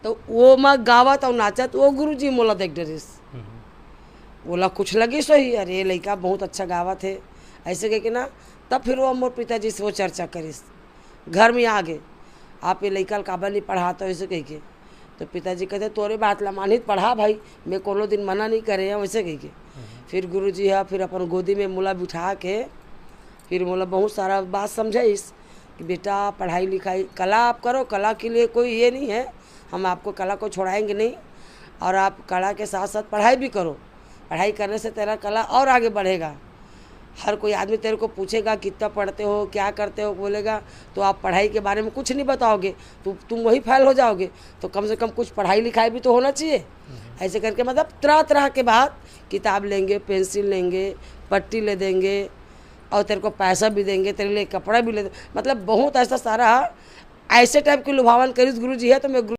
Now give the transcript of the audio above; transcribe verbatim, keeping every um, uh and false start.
तो वो मैं गावत और नाचत, वो गुरुजी मोला देख डरिस। बोला, "कुछ लगिस होही, अरे, ये लइका बहुत अच्छा गावत हे," ऐसे कह के ना। तब फिर वो मोर पिताजी से वो चर्चा करिस, घर में आ गए, "आप ये लइका ल काबर नहीं पढ़ाता हो?" ऐसे कह के। तो पिताजी कहते, "तोरे बात ला मानित पढ़ा भाई, मैं कोनो दिन मना नहीं करे हैं," वैसे कह के। फिर गुरुजी हा फिर अपन गोदी में मोला बिठा के फिर मोला बहुत सारा बात समझाइस कि बेटा, पढ़ाई लिखाई, कला आप करो, कला के लिए कोई ये नहीं है, हम आपको कला को छोड़ाएंगे नहीं, और आप कला के साथ साथ पढ़ाई भी करो, पढ़ाई करने से तेरा कला और आगे बढ़ेगा। हर कोई आदमी तेरे को पूछेगा, "कितना पढ़ते हो, क्या करते हो?" बोलेगा, तो आप पढ़ाई के बारे में कुछ नहीं बताओगे, तो तुम वही फेल हो जाओगे। तो कम से कम कुछ पढ़ाई लिखाई भी तो होना चाहिए। ऐसे करके, मतलब, तरह तरह के बात, किताब लेंगे, पेंसिल लेंगे, पट्टी ले देंगे, और तेरे को पैसा भी देंगे, तेरे लिए कपड़ा भी ले दे, मतलब, बहुत ऐसा सारा, ऐसे टाइप की लुभावन करिस गुरुजी हा। तो मैं गुरु